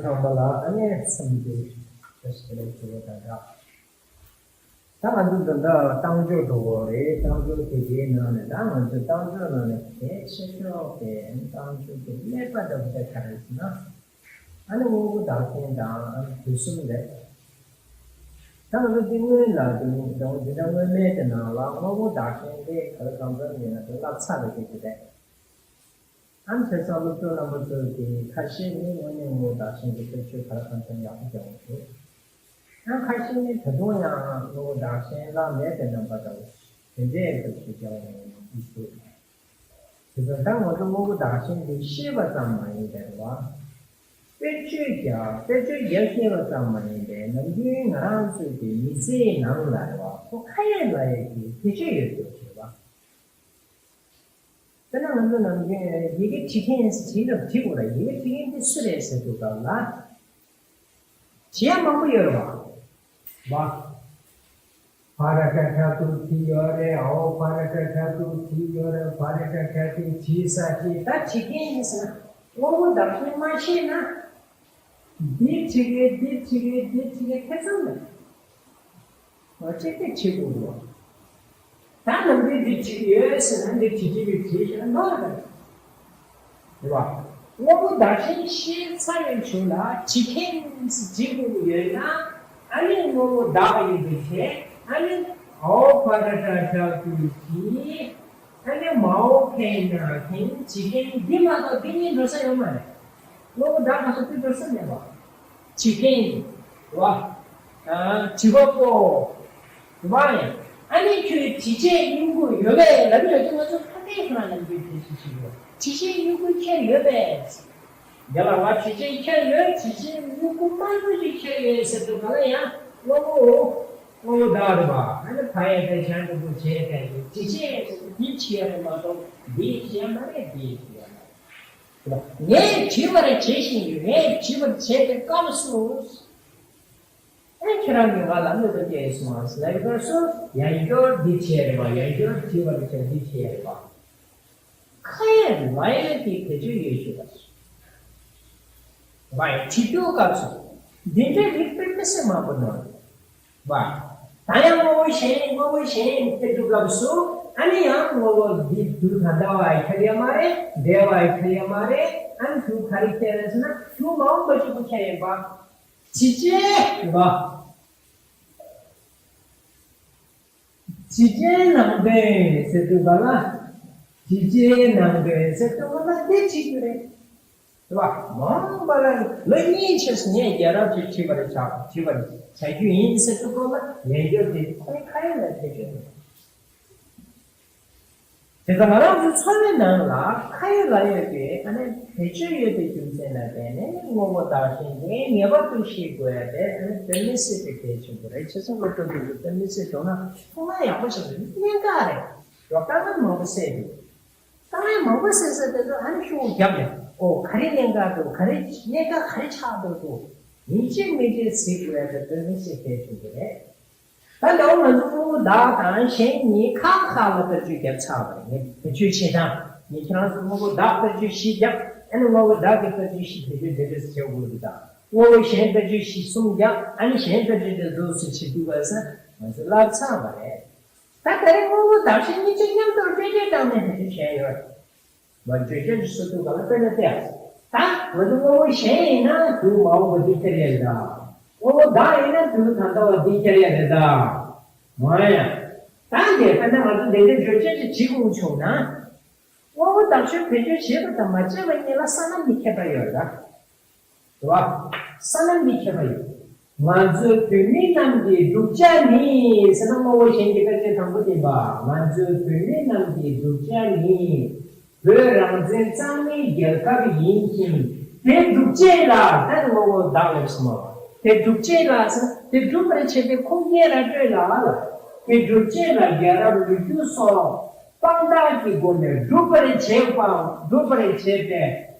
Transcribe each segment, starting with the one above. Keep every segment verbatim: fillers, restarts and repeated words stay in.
ཚང་མ་ལ་ཨ་ནེ་འཚམས་འདྲི་བཀྲ་ཤིས་བདེ་ལེགས་ཞུ་བ་དང་སྦྲགས། ད་ང་ཚོ་འདི་འདྲ་རྟགས་འཇུག་འགྲོ་གི་རེད། རྟགས་འཇུག་དེ་གའི་ནང་ནས་ད་ང་ཚོ་རྟགས་འཇུག་ནང་ནས་གལ་ཆེ་ཤོས་དེ་རྟགས་འཇུག་གི་ཀླད་པ་འདྲ་པོ་དེ་ག་རེ་ཟེར་ན། ཨ་ནི་དངོས་པོ་བདག་རྐྱེན་དང་ཨ་ནི་དུས་གསུམ་རེད། ད་ང་ཚོ་དེ་སྔོན་ལ་དེ་འདྲ་དེ་འདྲ་སྔོན་མའི་དེ་ནང་ལ་དངོས་པོ་བདག་རྐྱེན་དེ་ག་རེ་གང་འཚམ་ཡིན་ན་དེ་བསླབ་ཚར་བའི་དེ་དེ་རེད། ཨ་ནི་བྱས་ཙང་སློབ་ཕྲུག་རྣམ་པ་ཚོས་ཀྱི་ཁ་ཤས་ནི་དངོས་གནས་དངོས་པོ་བདག་རྐྱེན་གྱི་དཔེར་བརྗོད་ག་རེ་གང་འཚམ་ཡག་པོ་རྒྱག་འོང་འདུག་ཡང་ཁ་ཤས་ནི་ད་དུང་ཡང་དངོས་པོ་བདག་རྐྱེན་བསླབ་མེད་པའི་རྣམ་པ་འདྲ་བོ་དེ་འདྲའི་དཔེར་བརྗོད་རྒྱག་འོང་འདུག་དེ་ཚོ་ད་ང་ཚོ་དངོས་པོ་བདག་རྐྱེན་དེ་ཤེས་པ་ཙམ་མ་ཡིན་པའི་རེད་བ། དཔེར་བརྗོད་རྒྱག་དཔེར་བརྗོད་རྒྱག་ཤེས་པ་ཙམ་མ་ཡིན་པའི་ནམ་རྒྱུན་ང་རང་ཚོའི་གི་མི་ཚེའི་ནང་ལ་རེད་བ། ཁོ་ཁ་ཡོད་ལག་ཡོད་ཀྱི་བེད་སྤྱོད་ཡོད་དགོས་རེད་བ། དཔེར་ན་ང་ཚོ་ནམ་རྒྱུན་ཡི་གེ་བྲིས་མཁན་བྲིས་ན་བྲིས་དགོས་ལ་ཡི་གེ་བྲིས་མཁན་དེ་སུ་རེད་ཟེར་དུས་སྐབས་ལ། བྲིས་ཡ་མང་པོ་ཡོད་རེད་བ། བ། བ་ར་ཏ་ཁྲ་ཏུ་བྲིས་ཡོད་རེད། འོ་བ་ར་ཏ་ཁྲ་ཏུ་བྲིས་ཡོད་རེད། བ་ར་ཏ་ཁྲ་ཏུ་བྲིས་ས་བྲིས་ད་བྲིས་མཁན་ཡིན་ཟེར་ན་དངོས་པོ་བདག་རྐྱེན་མ་ཤེས་ན། འདི་བྲིས་གི་འདི་བྲིས་གི་འདི་བྲིས་གི་ཐེ་ཚོམ་མེད། འོ་ཅི་སྟེ་བྲིས་དགོས་རེད་བ། ད་ནམ་རྒྱུན་འདི་བྲིས་ཡོད་ཟེར་ན་འདི་བྲིས་ཀྱི་མི་བྲིས་ཤེས་ན་ནོར་རེད། རེད་བ། དངོས་པོ་བདག་རྐྱེན་ཤེས་ཚར་བའི་གཞུག་ལ་བྲིས་མཁན་བྲིས་དགོས་ཀྱི་ཡོད་ན་ཨ་ནི་དངོས་པོ་བདག་ཡིན་པའི་ཕྱིར་ཨ་ནི་འོ་བ་ར་ཏ་ཁྲ་ཏུ་བྲིས། ཨ་ནི་མའོ་ཁེ་ན་ཁེན་བྲིས་མཁན་འདི་མ་གཏོགས་འདི་གཉིས་འགྲོ་ས་ཡོད་མ་རེད། དངོས་པོ་བདག་ག་ས་འདི་འགྲོ་ས་མེད་པ། བྲིས་མཁན། རེད་བ། བྲིས་པ་པོ། རེད་བ། ཨ་ནི་ཁྱོད་བྲིས་བྱའི་སྨྱུ་གུ་ཡོད་པས་ལབ་ཡོད་དུས་ང་ཚོ་ཕ་སྐད་ཁོ་རང་ལབ་རྒྱུ་དེ་ཞིག་ཞིག་ཡོད། བྲིས་བྱའི་སྨྱུ་གུ་ཁྱེར་ཡོད་པས། རྒྱ་ལ་ང་བྲིས་བྱའི་ཁྱེར་ཡོད། བྲིས་བྱའི་སྨྱུ་གུ་དམར་པོ་ཞིག་ཁྱེར་ཡོད་ཟེར་དུས་ག་ལ་ཡང་དངོས་པོ། དངོས་པོ་བདག་རེད་བ། ཨ་ནི་ཕ་ཡ་བཏགས་ཤ་འགྲེང་བུ་བྱས་བཏགས་ཀྱི་བྲིས་བྱའི་ཟེར་དུས་འདི་བྲིས་ཡ་རེད་མ་གཏོགས་འདི་བྲིས་ཡ་མ་རེད། འདི་བྲིས་ཡ་མ་རེད། ངས་བྲིས་པར་བྱེད་བཞིན་ཡོད། ངས་བྲིས་པར་བྱེད་པའི་སྐབས་སུ། ཨེ་ཁྱེད་རང་གིས་ང་ལ་གནོད་པ་སྐྱེལ་སོང་ང་ཟེར་ལབ་པའི་སྐབས་སུ་ཡང་བསྐྱར་འདི་བྱས་རེད་པ། ཡང་བསྐྱར་བྲིས་པར་བྱ་འདི་བྱས་རེད་པ། ཁ་ཡ་ལ་ཡ་གི་བེད་སྤྱོད་ཡོད་ཞུ་བ། བ་ཡི་བྲིས་དུས་སྐབས་སུ་འདི་འདྲའི་རིགས་དཔེ་མི་སྲིད་མང་པོ་ནོར། བ། ད་ཡང་དངོས་པོ་གཞན་དངོས་པོ་གཞན་ཕེབས་དུས་སྐབས་སུ་ཨ་ནི་ཡང་དངོས་པོ་འདི་དུས་ད་ལྟ་བ་ཡི་ཁྱེར་ཡ་མ་རེད། འདས་པ་ཡི་ཁྱེར་ཡ་མ་རེད། ཨ་ནི་དུས་ག་རེ་ཁྱེར་རེད་ཟེར་ན་དུས་མ་འོངས་པ་གཅིག་པུ་ཁྱེར་ཡིན་པ། བྲིས་བྱའི་རེད་པ། བྲིས་བྱའི་ནང་དོན་ཟེར་དུས་ག་ལ། བྲིས་བྱའི་ནང་དོན་ཟེར་དུས་ག་ལ་འདི་བྲིས་རྒྱུ་རེད། རེད་པ། མ་འོངས་པ་ལ་ལོ་གཉིས་ཕྱིན་སོང་ངས་རྒྱལ་རབས་ཅིག་བྲིས་པར་བྱ། བྲིས་པར་བྱ་རྒྱུ་ཡིན་ཟེར་དུས་ག་ལ་ཡང་བསྐྱར་དེ་ཁོའི་ཁ་ཡ་ལ་ཐེ་ཆོད་མེད། དེ་ལྟར་ང་རང་ཚོའི་འཚོ་བའི་ནང་ལ་ཁ་ཡོད་ལག་ཡོད་ཀྱི་ཨ་ནི་བེད་སྤྱོད་ཡོད་པའི་རྒྱུ་མཚན་ལ་བརྟེན་ནས་དངོས་པོ་བདག་གཞན་དེ་ངེས་པར་དུ་ཤེས་དགོས་ཡ་དེ་ཨ་ནི་དཔེ་མི་སྲིད་པའི་གལ་ཆེན་པོ་རེད། བྱས་ཙང་སློབ་ཕྲུག་ཚོ་དཔེ་མི་སྲིད་འགྲོ་ན་ཐུགས་སྣང་ཡག་པོ་བྱེད་དགོས། གནད་འགག་རེད། རོགས་དཀའ་ངལ་མང་པོ་སེལ་འདུག་དཀའ་ངལ་མང་པོ་སེལ་ས་དེ་ཚོ་ཨ་ནི་ཤུགས་བརྒྱབ་ནས་ཨོ་ག་རེ་གནད་འགག་འདུག་ག་རེ་གནད་འགག་ག་རེ་ཆགས་འདུག་འདུག་ཡིན་གཅིག་མིན་གཅིག་གཟིགས་དགོས་ཡ་དེ་དཔེ་མི་སྲིད་གལ་ཆེན་པོ་རེད། ད་ལྟ་ང་ཚོ་དངོས་པོ་བདག་དང་གཞན་གཉིས་ཁག་ཁག་ལ་བེད་སྤྱོད་བརྒྱབ་ཚར་བ་རེད། ངས་བེད་སྤྱོད་བྱེད་སྟངས་ངས་ཁྱེད་རང་ཚོ་དངོས་པོ་བདག་བེད་སྤྱོད་བཞི་བརྒྱབ། ཨ་ནི་དངོས་པོ་བདག་གི་བེད་སྤྱོད་བཞི་བེད་སྤྱོད་འདི་འདྲ་བྱེད་དགོས་ཀྱི་དང་། དངོས་པོ་གཞན་བེད་སྤྱོད་བཞི་གསུམ་བརྒྱབ། ཨ་ནི་གཞན་བེད་སྤྱོད་འདི་འདུག་སེ་བྱེད་དུས་ག་ས་ང་ཚོ་བསླབ་ཚར་བ་རེད། ད་ད་རེས་དངོས་པོ་བདག་གཞན་གཉིས་ཆ་མཉམ་དུ་བེད་སྤྱོད་བཏང་ནས་བེད་སྤྱོད་བྱས་ཡོད། ང་ཚོས་ཁྱོད་ཀྱི་སུ་ཐུག་ག་ལ་དཔེར་ན་བལྟས། ད་ང་ཚོ་དངོས་པོ་གཞན་ཡིན་ན་དུས་མ་འོངས་པ་འདི་ཁྱེར་ཡ་རེད་ད། དངོས་པོ་བདག་ཡིན་ན་དུས་ད་ལྟ་བ་འདི་ཁྱེར་ཡ་རེད་ད། མ་ཡ། ད་འདི་དཔེར་ན་ང་ཚོ་འདི་འདྲ་བརྗོད་བྱ་ཅིག་བྲིས་དགོས་བྱུང་ན། དངོས་པོ་བདག་གཞན་བེད་སྤྱོད་བྱེད་པ་དང་མ་བྱས་པ་གཉིས་ལ་ས་ལམ་གྱི་ཁྱད་པར་ཡོད་རེད་ད། རེད་བ། ས་ལམ་གྱི་ཁྱད་པར་ཡོད། ང་ཚོའི་བོད་མི་རྣམས་ཀྱི་བསྒྲུབ་བྱ་ནི་ཟེར་ན་དངོས་པོ་གཞན་གྱི་དཔེར་བརྗོད་དང་པོ་ཡིན་པ། ང་ཚོའི་བོད་མི་རྣམས་ཀྱི་བསྒྲུབ་བྱ་ནི་བོད་རང་བཙན་གཙང་མའི་རྒྱལ་ཁབ་ཡིན་ཞིང་། དེ་སྒྲུབ་བྱེད་ལ་ད་དངོས་པོ་བདག་ལ་སོང་བ། དེ་སྒྲུབ་བྱེད་ལ་ཟེར་དེ་སྒྲུབ་པར་བྱེད་པའི་ཁུངས་སྐྱེལ་ར་སྤྲོད་ལ། དེ་སྒྲུབ་བྱེད་ལ་རྒྱལ་རབས་ལོ་རྒྱུས་སོགས་དཔང་རྟགས་ཀྱི་སྒོ་ནས་སྒྲུབ་པར་བྱེད་པ་སྒྲུབ་པར་བྱེད་པའི།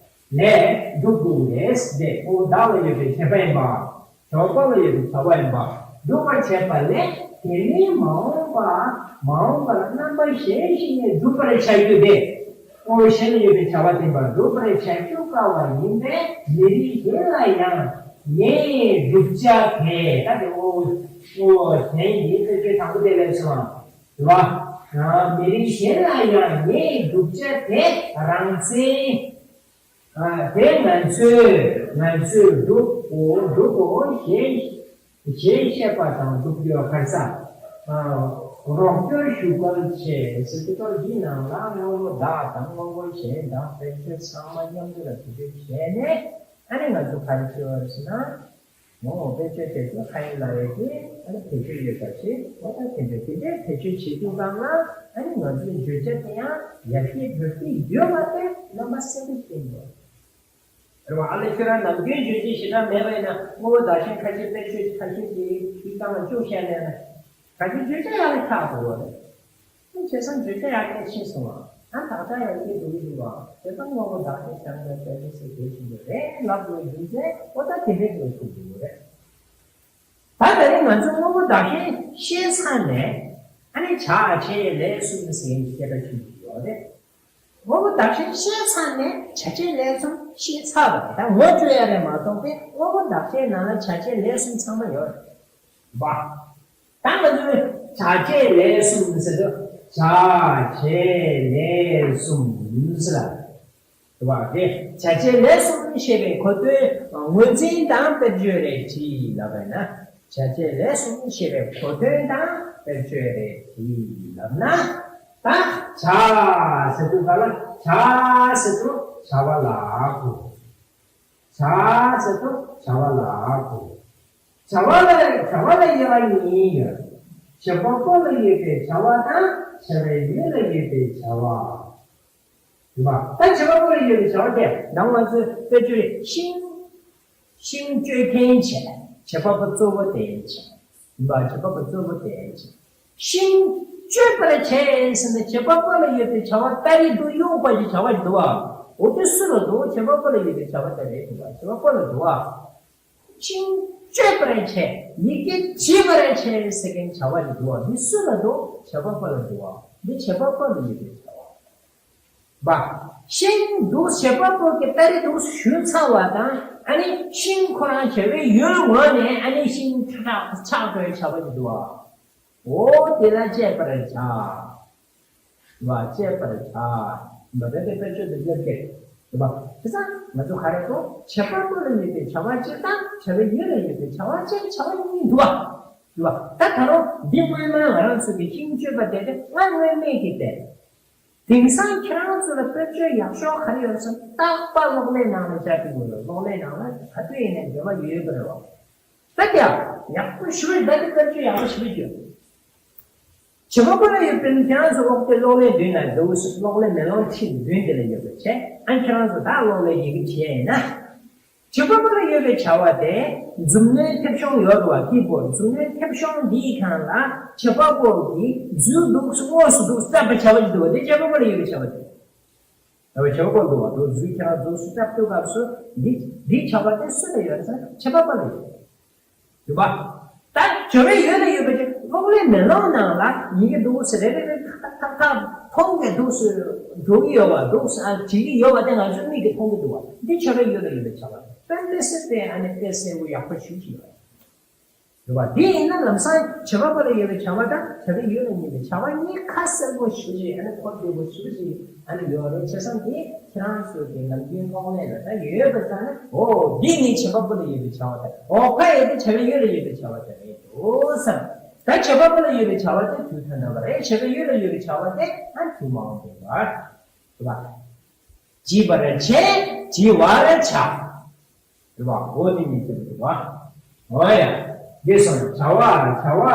ལས་སྒྲུབ་དགོས་རེད། དེ་དངོས་པོ་བདག་ལ་ཡོད་པའི་བྱེད་པ་ཡིན་པ། བྱ་བ་ལ་ཡོད་པའི་བྱ་བ་ཡིན་པ། སྒྲུབ་པར་བྱེད་པ་ལས་དེ་ནི་མ་འོངས་པ། མ་འོངས་པ་ལ་རྣམ་པ་གཞན་ཞིག་ནས་སྒྲུབ་པར་བྱ་རྒྱུ་སྟེ། ཁོ་བོ་གཞན་ལ་ཡོད་པའི་བྱ་བ་བསྟན་པ་སྒྲུབ་པར་བྱ་རྒྱུ་དཀའ་བ་ཡིན་པས། མི་རིགས་གཞན་ལ་ཡང་ངས་བསྒྲུབ་བྱ་དེ། ད་དེ་ཨོ་ཨོ་དེ་ཡིན། དེ་དེ་དང་པོ་དེ་ལས་སོང་། རེད་བ། མི་རིགས་གཞན་ལ་ཡང་ངས་བསྒྲུབ་བྱ་དེ་རང་བཙན། དེ་ང་ཚོས་ང་ཚོས་སྒྲུབ་དགོས་སྒྲུབ་དགོས་ཞེས་ཞེས་བཤད་པ་དང་སྒྲུབ་རྒྱུ་ཁར་ས། རོགས་སྐྱོར་ཞུ་སྐོར་བྱས་ཟེར་དུས་སྐོར་འདིའི་ནང་ལ་དངོས་པོ་བདག་དང་དངོས་པོ་གཞན་དང་བེད་སྤྱོད་ཚང་མ་མཉམ་དུ་ལ་བེད་སྤྱོད་བྱས་ནས། ཨ་ནི་ང་ཚོ་ག་རེ་བྱེད་པ་རེད་ཟེར་ན། ངོ་བོ་བེད་སྤྱོད་བྱེད་དུས་ཁ་ཡིན་ལ་ཡོད་དེ། ཨ་ནི་བེད་སྤྱོད་ཡོད་པ་ཞིག་འོ་ད་དེ་འདྲ་དེ་འདྲའི་བེད་སྤྱོད་བྱེད་དུས་སྒང་ལ། ཨ་ནི་ང་ཚོའི་བརྗོད་བྱ་དེ་ཡང་ཡར་རྒྱས་འགྲོ་གི་ཡོད་པ་དེ་རྣམ་པ་གསལ་པོ་བསྟན་དགོས། རེད་བ། ཨ་ལས་ཁྱོད་རང་ནམ་རྒྱུན་བརྗོད་བྱའི་ཞེ་དྲག་མེད་པ་ཡིན་ན། དངོས་པོ་བདག་གཞན་ཁ་ཤས་བེད་སྤྱོད་ཁ་ཤས་ཀྱིས་ཁྱི་སྟངས་ལ་བཅུག་བཤད་ནས་ན། ག་ཚོད་བརྗོད་བྱ་ཡག་ལ་ཆགས་འགྲོ་བ་རེད། ཁྱེད་ཚོ་བརྗོད་བྱ་ཡག་གལ་ཆེ་སོང་བ། ཨ་བདག་ཅག་ཡང་སྐྱེ་འགྲོ་གི་འདུག་བ། དེ་ལྟར་དངོས་པོ་བདག་གཞན་བྱམས་དང་བརྩེ་བ་ཟེར་དེ་བཞིན་དུ་རེད་ལབ་དགོས་རྒྱུ་མཚན་འོ་ད་དེ་འདྲའི་འགྲོ་ཐུབ་འགྲོ་གི་རེད། ད་དེ་རིང་ང་ཚོ་དངོས་པོ་བདག་གཞན་ཤེས་ཚར་ནས། ཨ་ནི་བྱ་བྱེད་ལས་གསུམ་ཟེར་མཁན་གྱི་སྐད་ཆ་ཞིག་ཡོད་རེད། དངོས་པོ་བདག་གཞན་ཤེས་ཚར་ནས་བྱ་བྱེད་ལས་གསུམ་ཤེས་ཚར་བ་རེད། ད་ངོ་སྤྲོད་ཡ་རེད་མ་གཏོགས་པའི་དངོས་པོ་བདག་གཞན་ནང་ལ་བྱ་བྱེད་ལས་གསུམ་ཚང་མ་ཡོད་རེད་བ། ད་ང་ཚོས་བྱ་བྱེད་ལས་གསུམ་ཟེར་དུས་བྱ་བྱེད་ལས་གསུམ་ཟེར་ལ། དེ་བ་དེ་བྱ་བྱེད་ལས་གསུམ་ཞེས་པའི་གོ་དོན་ངོས་འཛིན་དང་དཔེར་བརྗོད་རེ་བྲིས་ལབ་པས་ན། བྱ་བྱེད་ལས་གསུམ་ཞེས་པའི་གོ་དོན་དང་དཔེར་བརྗོད་རེ་བྲིས་ལབ་ན། ད་བྱ་ཟེར་དུས་ག་ལ་བྱ་ཟེར་དུས་བྱ་བ་ལ་གོ། བྱ་ཟེར་དུས་བྱ་བ་ལ་གོ། བྱ་བ་ལ་བྱ་བ་ལ་དབྱེ་བ་གཉིས་ཡོད། བྱེད་པ་པོ་ལ་ཡོད་པའི་བྱ་བ་དང་བྱ་བའི་ཡུལ་ལ་ཡོད་པའི་བྱ་བ། རེད་པ། ད་བྱེད་པ་པོ་ལ་ཡོད་པའི་བྱ་བ་དེ་ནང་ང་ཚོས་དཔེར་བརྗོད་རེ་ཤིང་། ཤིང་གཅོད་མཁན་བྱས། བྱེད་པ་པོ་གཙོ་བོ་དེ་བྱས། རེད་པ། བྱེད་པ་པོ་གཙོ་བོ་དེ་བྱས། ཤིང་གཅོད་པར་བྱས་ཟེར་ན་བྱེད་པ་པོ་ལ་ཡོད་པའི་བྱ་བ་ལྟ་རེ་འདུག་གཡོག་པ་ཞིག་བྱ་བ་ཞིག་འདུག་བ། འོ་དེ་སུ་ལ་འདུག་བྱེད་པ་པོ་ལ་ཡོད་པའི་བྱ་བ་ལྟ་རེ་འདུག་བ། བྱེད་པ་པོ་ལ་འདུག་བ། ཤིང་གཅོད་པར་བྱས། ཡི་གེ་བྱེད་པར་བྱས་ཟེར་མཁན་བྱ་བ་ཞིག་འདུག་བ། འདི་སུ་ལ་འདུག་བྱེད་པ་པོ་ལ་འདུག་བ། འདི་བྱེད་པ་པོ་ལ་ཡོད་པའི་བྱ་བ། བ། ཤིང་འདུག་བྱེད་པ་པོ་གི་ལྟ་རེ་འདུག་ཞུས་ཚར་བ་དང་། ཨ་ནི་ཤིང་ཁོ་རང་བྱ་བའི་ཡུལ་ངོས་ནས་ཨ་ནི་ཤིང་ཁྲག་ཆགས་པའི་བྱ་བ་ཞིག་འདུག་བ། འོ་དེ་ལ་དཔྱད་པར་བྱ། བ། དཔྱད་པར་བྱ། མ་རེད་དེ་དཔེར་བརྗོད་དུ་སླེབས་ཀྱི་རེད་པ། བྱས་ཙང་ང་ཚོ་ག་རེ་གོ། བྱེད་པ་པོ་ལ་ཡོད་པའི་བྱ་བ་གཅིག་དང་བྱ་བའི་ཡུལ་ལ་ཡོད་པའི་བྱ་བ་གཅིག་བྱ་བ་གཉིས་འདུག་བ། འདུག་བ། ད་ད་རུང་འདི་སྔོན་མ་ང་རང་ཚོ་གི་ཤིང་གཅོད་པ་དེ་དེ་སྔ་སྔོན་མེད་ཀྱི་དེ། དེང་སང་ཁྱེད་རང་ཚོ་ལ་དཔེར་བརྗོད་ཡག་ཤོས་ག་རེ་ཡོད་ཟེར་ན། རྟག་པར་གློག་ཀླད་ནང་ལ་བཞག་གི་ཡོད་རེད། གློག་ཀླད་ནང་ལ་ག་དུས་ཡིན་ནའི་འབྲེལ་བ་ཡོད་ཀྱི་རེད་བ། ད་དེ་ཡག་པོ་ཞེ་པོ་ད་དེ་དཔེར་བརྗོད་ཡག་པོ་ཞེ་པོ་ཡོད། བྱེད་པ་པོ་ལ་ཡོད་པའི་ཁྱེད་རང་ཚོ་གློག་དེ་གློག་ཀླད་མདུན་ན་འདུག་ཟེར། གློག་ཀླད་མེ་ལོང་ཁྲི་མདུན་དེ་ལ་ཡོད་པ་བྱས། ཨ་ཁྱེད་རང་ཚོ་ད་གློག་ཀླད་ཡི་གེ་བྱས་ཡིན་ན། བྱེད་པ་པོ་ལ་ཡོད་པའི་བྱ་བ་དེ་མཛུབ་མོའི་མཐེབ་གཞོང་ཡོད་རེད་བ། ཀི་བོརྡ། མཛུབ་མོའི་མཐེབ་གཞོང་འདིའི་སྒང་ལ་བྱེད་པ་པོ་གིས་འཛུལ་འདུག་ཟེར། དངོས་སུ་འདུག་ཟེར་བཏབ་པའི་བྱ་བ་ཞིག་འདུག་བ། དེ་བྱེད་པ་པོ་ལ་ཡོད་པའི་བྱ་བ་དེ། ད་བྱེད་པ་པོ་འདུག་བ། འདུག་འཛུལ་ཁྱེད་རང་འཛུལ་ཟེར་བཏབ་དུས་སྐབས་སུ་འདི་འདིའི་བྱ་བ་དེ་སུ་ལ་ཡོད་ཟེར་ན་བྱེད་པ་པོ་ལ་ཡོད། རེད་པ། ད་བྱ་བའི་ཡུལ་ལ་ཡོད་པའི་ཕྱིར། གློག་ཀླད་མེ་ལོང་ནང་ལ་ཡི་གེ་འདུག་ཟེར་རེ་རེ་རེ་ཐག་ཐག་ཐག་ཐག་མཐོང་གི་འདུག་ཟེར། འགྲོ་གི་ཡོད་པ་འདུག་ཟེར། ཨ་བྲིས་ཀྱི་ཡོད་པ་དེ་ང་ཚོའི་མིག་གིས་མཐོང་གི་འདུག་བ། འདི་བྱ་བའི་ཡུལ་ལ་ཡོད་པའི་བྱ་བ་དཔེ་འདི་སྲིད་པའི་ཨ་ནི་དཔེ་གསལ་པོ་ཡག་པོ་ཞེ་པོ་ཅིག་ཡོད་རེད་བ། དེ་ཡིན་ན་ལམ་སང་བྱེད་པ་པོ་ལ་ཡོད་པའི་བྱ་བ་དང་བྱ་བའི་ཡུལ་ལ་ཡོད་པའི་བྱ་བ་གཉིས་ཁ་གསལ་པོ་ཞེ་པོ་ཅིག་ཨ་ནི་གོ་བདེ་པོ་ཞེ་པོ་ཅིག་ཨ་ནི་ཡོད་རེད། བྱས་ཙང་དེ་ཁྱེད་རང་ཚོ་གི་ནམ་རྒྱུན་གློག་ཀླད་ལ་ད་ཡོད་པ་ཙང་ན། འོ་འདི་ནི་བྱེད་པ་པོ་ལ་ཡོད་པའི་བྱ་བ་དང་། འོ་ཁ་ཡོད་དེ་བྱ་བའི་ཡུལ་ལ་ཡོད་པའི་བྱ་བ་དེ་རེད་འདུག་བསམ། ད་བྱེད་པ་པོ་ལ་ཡོད་པའི་བྱ་བ་དེ་དུས་ཐ་ན་པ་རེད། བྱེད་པའི་ཡུལ་ལ་ཡོད་པའི་བྱ་བ་དེ་ཨ་དུས་མ་འོངས་པའི་བར་རེད་པ། བྱེད་པར་བྱེད། བྱེད་པར་བྱ། རེད་པ། འོ་དེ་གཉིས་ཀྱི་རེད་པ། འོ་ཡ། འདི་སོང་བྱ་བ། བྱ་བ།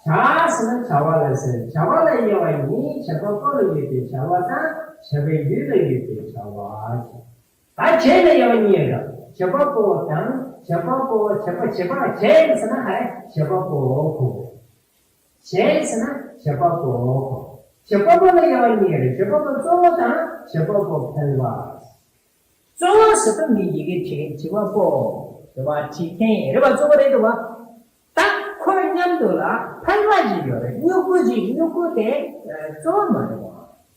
བྱ་ཟེར་ན་བྱ་བ་ལ་ཟེར། བྱ་བ་ལ་དབྱེ་བ་གཉིས། བྱེད་པ་པོ་ལ་ཡོད་པའི་བྱ་བ་དང་བྱ་བའི་ཡུལ་ལ་ཡོད་པའི་བྱ་བ། ད་བྱེད་ལ་དབྱེ་བ་གཉིས་ཡོད་ད། བྱེད་པ་པོ་དང་བྱེད་པ་པོ། བྱེད་པ་བྱེད་པ་བྱེད་ཟེར་ན་ཧ་བྱེད་པ་པོ་གོ། བྱེད་ཟེར་ན་བྱེད་པ་པོ་གོ། བྱེད་པ་པོ་ལ་དབྱེ་བ་གཉིས་ཡོད་རེད། བྱེད་པ་པོ་གཙོ་བོ་དང་བྱེད་པ་པོ་ཕལ་པ། གཙོ་བོ་ཟེར་དུས་མི་ཡི་གེ་བྱེད་བྱེད་པ་པོ། རེད་པ། བྱེད་མཁན་རེད་པ། གཙོ་བོ་རེད་འདུག་བ། ད་ཁོ་མཉམ་དུ་ལ་ཕལ་པ་ཅིག་ཡོད་རེད། མྱུ་གུ་ཅིག་མྱུ་གུ་དེ་གཙོ་བོ་མ་རེད་པ།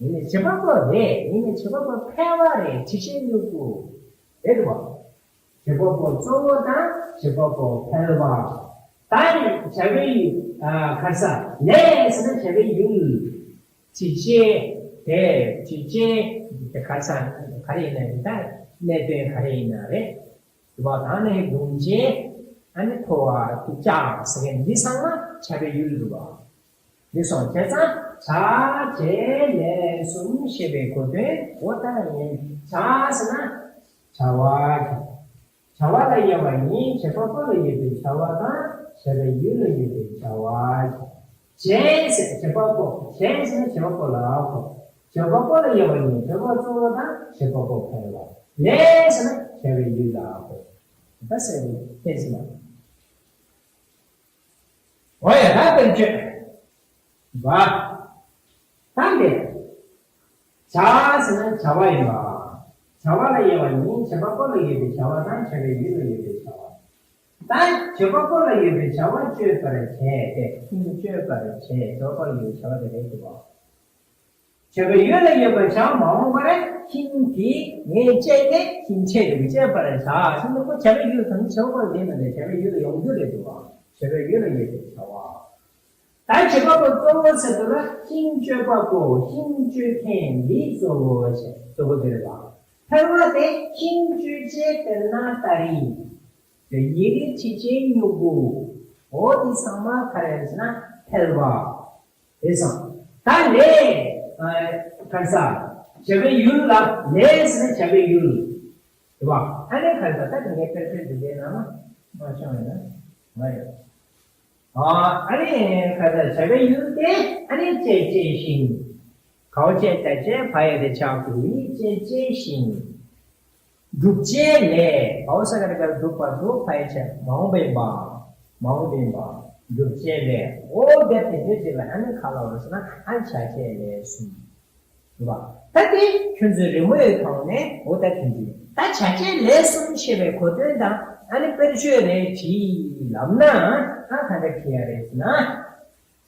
ཡིན་ནའི་བྱེད་པ་པོ་རེད། ཡིན་ནའི་བྱེད་པ་པོ་ཕལ་བ་རེད། དྲི་ཆེན་མྱུ་གུ་རེད་འདུག་བ། བྱེད་པ་པོ་གཙོ་བོ་དང་བྱེད་པ་པོ་ཕལ་བ། ད་ནི་བྱ་བའི་ཡུལ། ཨ། ག་རེ་ཟ། ལས་ཟེར་ན་བྱ་བའི་ཡུལ། དྲི་ཆེན་དེ། དྲི་ཆེན་དེ་ག་རེ་ཟ། ག་རེ་ཡིན་ན་ཡིན། ད་གནད་དོན་ག་རེ་ཡིན་ན་རེད། རུ་བ་དང་ནི་བུམ་ཆེན། ཨ་ནི་ཕོ་བ་དེ་ལྕགས་ཟེར་མཁན་འདི་ཚང་མ་བྱ་བའི་ཡུལ་རུ་བ། འདི་སོང་བྱས་ཙང་བྱ་བྱེད་ལས་གསུམ་ཞེས་པའི་གོ་དོན་འོ་ད་ཡིན། བྱ་ཟེར་ན་བྱ་བ། བྱ་བ་ལ་དབྱེ་བ་གཉིས། བྱེད་པ་པོ་ལ་ཡོད་པའི་བྱ་བ་དང་བྱ་བའི་ཡུལ་ལ་ཡོད་པའི་བྱ་བ། བྱེད་ཟེར་བྱེད་པ་པོ། བྱེད་ཟེར་ན་བྱེད་པ་པོ་ལ་གོ། བྱེད་པ་པོ་ལ་དབྱེ་བ་གཉིས། བྱེད་པ་གཙོ་བོ་དང་བྱེད་པ་པོ་ཕལ་བ། ལས་ཟེར་ན་བྱ་བའི་ཡུལ་ལ་གོ། ད་ཟེར་བའི་ཕན་ཚུན་ལ། འོ་ཡ། ད་དཔེར་བརྗོད་བ། ད་འདི། བྱ་ཟེར་ན་བྱ་བ་ཡིན་པ། བྱ་བ་ལ་དབྱེ་བ་གཉིས། བྱེད་པ་པོ་ལ་ཡོད་པའི་བྱ་བ་དང་བྱ་བའི་ཡུལ་ལ་ཡོད་པའི་བྱ་བ། ད་བྱེད་པ་པོ་ལ་ཡོད་པའི་བྱ་བ་སྤྱོད་པར་བྱེད་དེ། ཤིང་སྤྱོད་པར་བྱེད། བྱེད་པ་པོ་ལ་ཡོད་པའི་བྱ་བ་དེ་རེད་འདུག་བ། བྱ་བའི་ཡུལ་ལ་ཡོད་པའི་བྱ་བ་མ་འོངས་པ་རེད། ཤིང་དེ་ངས་བཅད་ནས་ཤིང་ཆད་འདུག་བཅད་པར་བྱ། ཤིང་དུ་ཁོ་བྱ་བའི་ཡུལ་དང་བྱེད་པ་པོ་ལ་དེ་མིན་ཏེ་བྱ་བའི་ཡུལ་ལ་ཡོང་རྒྱུ་རེད་འདུག་བ། བྱ་བའི་ཡུལ་ལ་ཡོད་པའི་བྱ་བ། ད་བྱེད་པ་པོ་གཙོ་བོ་ཟེར་དུས་ལ་ཤིང་གཅོད་པ་པོ། ཤིང་གཅོད་མཁན་འདི་གཙོ་བོ་བྱས། གཙོ་བོ་དེ་རེད་བ། ཕལ་བ་དེ་ཤིང་གཅོད་བྱེད་དཔེར་ན་སྟ་རི། དེ་ཡི་གེ་དྲི་ཆེན་མྱུ་གུ། འོ་དེ་ཚང་མ་ག་རེ་ཟེར་ན་ཕལ་བ། དེ་སོང་། ད་ལས། ཨ། ག་རེ་ཟ། བྱ་བའི་ཡུལ་ལ་ལས་ཟེར་ན་བྱ་བའི་ཡུལ། རེད་བ། ཨ་ནི་ག་རེ་ཟ། ད་དེ་ངས་དཔེར་བརྗོད་འདི་འདྲའི་ནང་ལ་མ་བྱུང་བས་ན། མ་རེད། ཨ་ནི་ག་རེ་ཟ། བྱ་བའི་ཡུལ་དེ་ཨ་ནི་བཅད་བྱེད་ཤིང་། གའོ་བཅད་ད་བཅད་བ་ཡ་བཏགས་བྱ་གུ་བི། བཅད་བྱེད་ཤིང་། བསྒྲུབ་བྱེད་ལས། བའོ་ས་ག་ར་ག་ར་བསྒྲུབ་པ་བསྒྲུབ། བ་ཡ་བྱ་མ་འོངས་པ་ཡིན་པ། མ་འོངས་པ་ཡིན་པ། བསྒྲུབ་བྱེད་ལས། འོ་དེ་དེ་འདྲའི་རྗེས་ལ་ཨ་ནི་ག་ལ་བར་སོང་ན་ཨ་བྱ་བྱེད་ལས་གསུམ། རེད་བ། ད་དེ་ཁྱོད་ཚོས་རི་མོའི་ཐོག་ནས་འོ་ད་དེ་འདྲའི་ད་བྱ་བྱེད་ལས་གསུམ་ཞེས་པའི་གོ་དོན་དང་ཨ་ནི་དཔེར་བརྗོད་རེ་བྲིས་ལབ་ན་ཨ་ག་འདྲ་བྲིས་ཡ་རེད་ཟེར་ན།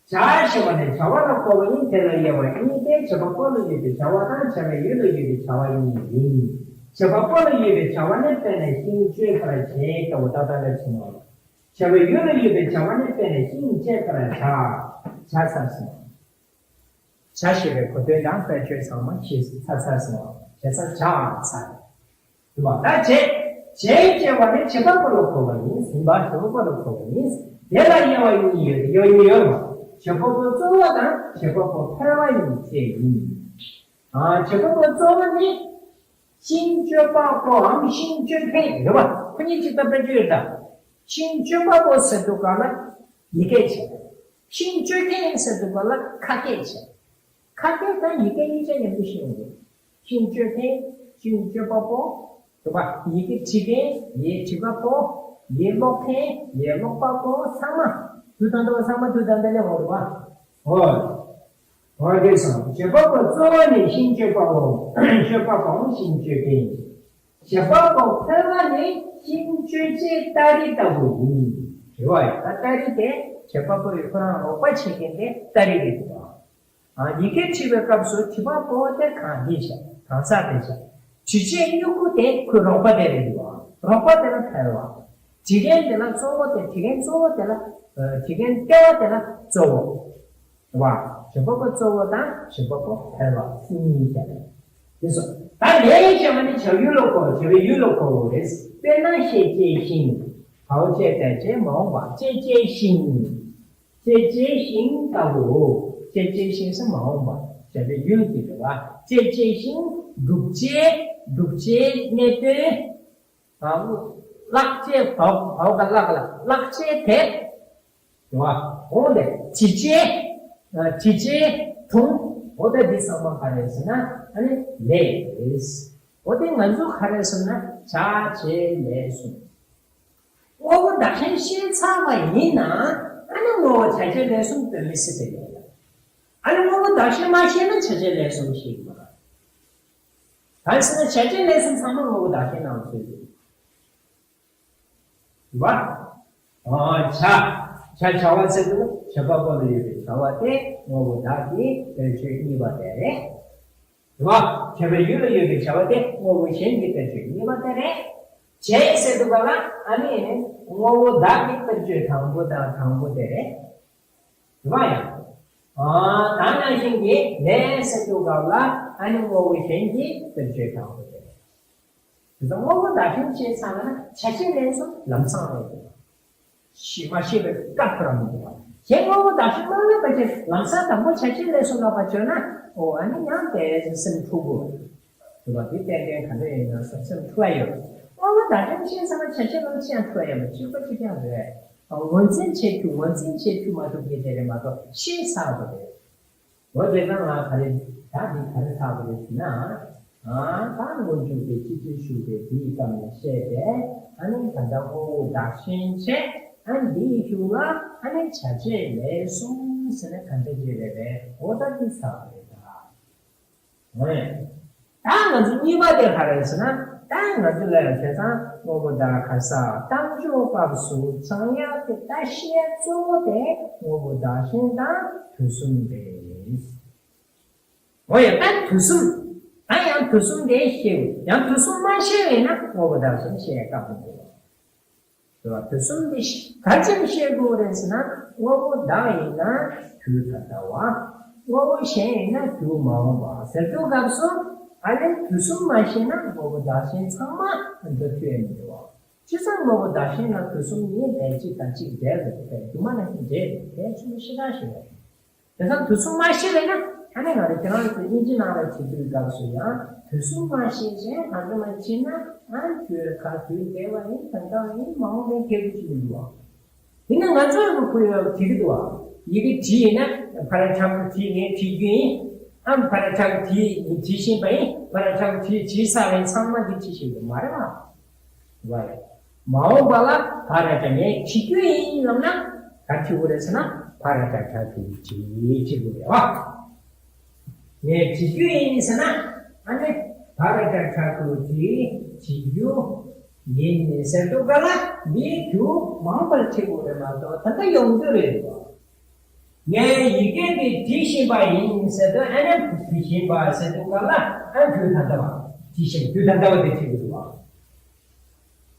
བྱ་ཞེས་པ་ནི་བྱ་བ་ལ་གོ་བ་ཡིན། དེ་ལ་དབྱེ་བ་གཉིས་ཏེ། བྱེད་པ་པོ་ལ་ཡོད་པའི་བྱ་བ་དང་བྱ་བའི་ཡུལ་ལ་ཡོད་པའི་བྱ་བ་གཉིས་ཡིན། བྱེད་པ་པོ་ལ་ཡོད་པའི་བྱ་བ་ནི་དཔེར་ན་ཤིང་གཅོད་པར་བྱེད་ལྟ་བུ་ཏག་ཏག་འདྲ་ཆེན་མོ། བྱ་བའི་ཡུལ་ལ་ཡོད་པའི་བྱ་བ་ནི་དཔེར་ན་ཤིང་བཅད་པར་བྱ། བྱ་ཚར་སོང་། བྱ་ཞེས་པའི་གོ་དོན་དང་དཔེར་བརྗོད་ཚང་མ་ཤེས་ཚར་ཚར་སོང་། བྱས་ཙང་བྱ་ཚར། རེད་བ། ད་བྱེད། བྱེད་ཅེས་པ་ནི་བྱེད་པ་པོ་ལ་གོ་བ་ཡིན། ཡིན་པ་བྱེད་པ་པོ་ལ་གོ་བ་ཡིན། དེ་ལ་དབྱེ་བ་གཉིས་ཡོད། དབྱེ་བ་གཉིས་ཡོད་རེད་བ། བྱེད་པ་པོ་གཙོ་བོ་དང་བྱེད་པ་པོ་ཕལ་བ་ཡིན་ཚེ་ཡིན། ཨ། བྱེད་པ་པོ་གཙོ་བོ་ནི་ཤིང་གཅོད་པ་པོའམ་ཤིང་གཅོད་མཁན་རེད་བ། ཁོ་གཉིས་གཅིག་ལྟ་བུ་ཡོད་ད། ཤིང་གཅོད་པ་པོ་ཟེར་དུས་ག་ལ་ཡི་གེ་བྱས། ཤིང་གཅོད་མཁན་ཟེར་དུས་ག་ལ་ཁ་སྐད་བྱས། ཁ་སྐད་དང་ཡི་གེ་གཉིས་ཆ་མཉམ་དུ་ཤེས་ཡོང་གི། ཤིང་གཅོད་མཁན། ཤིང་གཅོད་པ་པོ། རེད་པ། ཡི་གེ་བྲིས་མཁན། ཡི་གེ་བྲིས་པ་པོ། ཡི་གེ་ཀློག་མཁན། ཡི་གེ་ཀློག་པ་པོ། ཚང་མ་དུས་དང་ལྡན་པ། ཚང་མ་དུས་དང་ལྡན་པ་ལས་འོང་རེད་པ། ཧོ། འོ་དེ་སོང་། བྱེད་པ་པོ་གཙོ་བོ་ནི་ཤིང་གཅོད་པའམ། གཅོད་པ་པོའམ་ཤིང་གཅོད་མཁན། བྱེད་པ་པོ་ཕལ་བ་ནི་ཤིང་གཅོད་བྱེད་སྟ་རི་ལྟ་བུ་ཡིན། རེད་བ། ད་སྟ་རི་དེ་བྱེད་པ་པོ་ཡི་ཁོ་རང་རོགས་པ་བྱེད་མཁན་དེ་སྟ་རི་རེད་འདུག་བ། ཨ། ཡི་གེ་བྲིས་པའི་སྐབས་སུ་བྲིས་པ་པོ་དེ་གང་འདི་བྱ། གང་ཟག་དེ་བྱ། དྲི་ཆེན་མྱུ་གུ་དེ་ཁོའི་རོགས་པ་དེ་རེད་འདུག་བ། རོགས་པ་དེ་ལ་ཕལ་བ། བྲིས་མཁན་དེ་ལ་གཙོ་བོ་དེ། བྲིས་མཁན་གཙོ་བོ་དེ་ལ། ཨ། བྲིས་མཁན་ལྟེ་བ་དེ་ལ་གཙོ་བོ། རེད་བ། བྱེད་པ་པོ་གཙོ་བོ་དང་བྱེད་པ་པོ་ཕལ་བ་གཉིས་བྱ་རེད། དེ་སོ། ད་ལས་ཞེས་པ་ནི་བྱ་ཡུལ་ལ་གོ། བྱ་བའི་ཡུལ་ལ་གོ་བ་རེད། དཔེར་ན་བཅད་བྱེད་ཤིང་། གའོ་བཅད་ད་བཅད་མ་འོངས་པ། བཅད་བྱེད་ཤིང་། བཅད་བྱེད་ཤིང་ལྟ་བུའོ། བཅད་བྱེད་ཤིང་ཟེར་མ་འོངས་པ་བྱ་བའི་ཡུལ་དེ་རེད་བ། བཅད་བྱེད་ཤིང་། བསྒྲུབ་བྱེད། བསྒྲུབ་བྱེད་གནད་དོན། ཨ། བརླག་བྱེད། བའོ་བའོ་ག་བརླག་ལ་བརླག་བྱེད་དེ། རེད་བ། འོ་དེ་བྲི་བྱེད། ཨ། བྲི་བྱེད་དུང་། འོ་དེ་འདི་ཚང་མ་ག་རེ་ཟེར་ན་ཨ་ནི་ལས་རེད། འོ་དེ་ང་ཚོ་ག་རེ་ཟེར་ན་བྱ་བྱེད་ལས་གསུམ། དངོས་པོ་བདག་གཞན་ཤེས་ཚར་བ་ཡིན་ན་ཨ་ནི་དངོས་པོ་བྱ་བྱེད་ལས་གསུམ་དོན་མི་སྲིད་པ་ཡིན་ལ། ཨ་ནི་དངོས་པོ་བདག་གཞན་མ་ཤེས་ན་བྱ་བྱེད་ལས་གསུམ་ཤེས་ཀྱི་མ་རེད། གང་ཟེར་ན་བྱ་བྱེད་ལས་གསུམ་ཚང་མ་དངོས་པོ་བདག་གཞན་ནང་ཚུད་ཡོད། རེད་བ། ཨ། བྱ། བྱ་བྱ་བ་ཟེར་དུས་བྱེད་པ་པོ་ལ་ཡོད་པའི་བྱ་བ་དེ་དངོས་པོ་བདག་གི་དོན་ཆོས་གཉིས་པ་དེ་རེད། རེད་བ། བྱས་པའི་ཡུལ་ལ་ཡོད་པའི་བྱ་བ་དེ་དངོས་པོ་གཞན་གྱི་དཔེར་བརྗོད་གཉིས་པ་དེ་རེད། བྱས་ཟེར་དུས་ག་ལ་ཨ་ནི་དངོས་པོ་བདག་གི་དཔེར་བརྗོད་དང་པོ་དང་དང་པོ་དེ་རེད། རེད་བ་ཡང་། ཨ་ད་ནང་བཞིན་གྱི་ལས་ཟེར་དུས་ག་ལ་ཨ་ནི་དངོས་པོ་གཞན་གྱི་དཔེར་བརྗོད་དང་པོ་དེ་རེད། དེ་ཚོ་དངོས་པོ་བདག་གཞན་ཤེས་ཚར་བ་ན་བྱ་བྱེད་ལས་གསུམ་ལམ་སང་རེད་འདུག་ཤེས་མ་ཤེས་པའི་སྐབས་སུ་རང་མི་འདུག་པ། གཞན་དངོས་པོ་བདག་གཞན་མ་ལབ་པ་ཅིག་ལམ་སང་དང་པོ་བྱ་བྱེད་ལས་གསུམ་ལབ་པ་བརྗོད་ན། ཨོ་ཨ་ནི་ཡང་དེ་སེམས་འཁྲུག་གོ། དེ་བ་དེ་ཏན་ཏན་ག་འདྲ་ཡིན་ན་བསམ་སེམས་འཁྲུག་ཡ་ཡོད། དངོས་པོ་བདག་གཞན་ཤེས་ཚར་ན་བྱ་བྱེད་ལམ་སང་འཁྲུག་ཡ་ཡོད་པ་གཅིག་པ་གཅིག་རྐྱང་རེད། ངོས་འཛིན་བྱེད་རྒྱུ་ངོས་འཛིན་བྱེད་རྒྱུ་མ་ཐུབ་ཀྱི་དེ་རེད་མ་གཏོགས་ཤེས་ཚར་བ་རེད། འོ་དེ་ཙང་ང་ག་རེ་ད་འདི་ག་རེ་ཆགས་པ་རེད་ཟེར་ན། ཨ་ད་སྔོན་འཇུག་པའི་སྤྱི་ཚུལ་ཞུགས་པའི་དེའི་སྐབས་ནས་བཤད་པས་ཨ་ནི་ད་ལྟ་དངོས་པོ་བདག་གཞན་བྱས། ཨ་འདིའི་གཞུག་ལ་ཨ་ནི་བྱ་བྱེད་ལས་གསུམ་ཟེར་ན་ག་འདྲ་ཅིག་རེད་པས། འོ་ད་འདི་ཆགས་པ་རེད་ད། འོ་ཡ། ད་ང་ཚོ་གཉིས་པ་དེ་ག་རེ་ཟེར་ན། ད་ང་ཚོ་ལ་ཡང་བྱས་ཙང་དངོས་པོ་བདག་ག་ས་བཏང་ཕྱོགས་སྐབས་སུ་ཚང་ཡག་དེ་ད་བཤད་གཙོ་བོ་དེ་དངོས་པོ་བདག་གཞན་དང་དུས་གསུམ་རེད། འོ་ཡ། ད་དུས་གསུམ། ད་ཡང་དུས་གསུམ་དེ་ཤེས་དགོས། ཡང་དུས་གསུམ་མ་ཤེས་པས་ན་དངོས་པོ་བདག་གཞན་ཤེས་ཡག་དཀའ་པོ་འདུག་དུས་གསུམ་འདི་ག་ཅིག་ཤེས་དགོས་རེད་ཟེར་ན། དངོས་པོ་བདག་ཡིན་ན་དུས་ད་ལྟ་བ། དངོས་པོ་གཞན་ཡིན་ན་དུས་མ་འོངས་པ་ཟེར་དུས་སྐབས་སུ། ཨ་ནི་དུས་གསུམ་མ་ཤེས་ན་དངོས་པོ་བདག་གཞན་ཚང་མ་འདི་མཐུན་ཡོད་མི་འདུག་བ། བྱས་ཙང་དངོས་པོ་བདག་གཞན་ལ་དུས་གསུམ་གཉིས་དེ་གཅིག་དང་གཅིག་འབྲེལ་རེད་དེ། སྒྱུ་མ་ནང་བཞིན་འབྲེལ་རེད་དེ། ཆུ་མི་ཤི་ཁ་ཤི་རེད། དེ་ཙང་དུས་གསུམ་མ་ཤེས་པས་ན། ཨ་ནི་ང་རང་ཁྱེད་རང་ཚོ་དབྱིན་ཇི་ནང་ལ་བྲིས་དུས་སྐབས་སུ་ཡང་དུས་གསུམ་མ་ཤེས་ཅན་ཧ་ཅང་མ་ཕྱིན་ན། ཨ་ཁྱོད་ག་དུས་འདས་པ་ཡིན། ད་ལྟ་ཡིན། མ་འོངས་པའི་སྐད་ཆ་ཅིག་མི་འདུག་བ། ཡིན་ན་ང་ཚོ་ཡང་ཁོ་ཡང་བྲིས་ཀྱི་འདུག་བ། ཡི་གེ་བྲིས་ཡིན་ན་ཕ་ར་ཁྲག་པོ་བྲིས་ངས་བྲིས་རྒྱུ་ཡིན། ཨ་ཕ་ར་ཁྲག་པོ་བྲིས་བྲིས་བཞིན་པ་ཡིན། ཕ་ར་ཁྲག་པོ་བྲིས་བྲིས་ཚར་བ་ཡིན། ཚང་མ་འདི་བྲིས་བཞིན་པ་མ་རེད་བ། བ་ཡ། མ་འོངས་པ་ལ་ཕ་ར་ཏྲ་ངས་བྲིས་རྒྱུ་ཡིན་ལབ་ན་ག་བྲིས་དགོས་རེད་ཟེར་ན། ཕ་ར་ཏྲ་ཁྲ་ཐུ་བྲིས་བྲིས་དགོས་རེད་བ། ངས་བྲིས་རྒྱུ་ཡིན་ཟེར་ན། ཨ་ནི་ཕ་ར་ཏྲ་ཁྲ་ཐུ་བྲིས་བྲིས་རྒྱུ་ཡིན་ཟེར་དུས་ག་ལ་འདིའི་རྒྱུ་མ་འོངས་པར་བྲིས་དགོས་རེད་མ་གཏོགས་ད་ལྟ་ཡོང་རྒྱུ་རེད་བ། ངས་ཡི་གེ་འདི་བྲིས་བཞིན་པ་ཡིན་ཟེར་དུས། ཨ་ནི་བྲིས་བཞིན་པ་ཟེར་དུས་ག་ལ་ཨ་དུས་ད་ལྟ་བ། བྲིས་བཞིན་དུས་ད་ལྟ་བ་དེ་བྲིས་དགོས་རེད་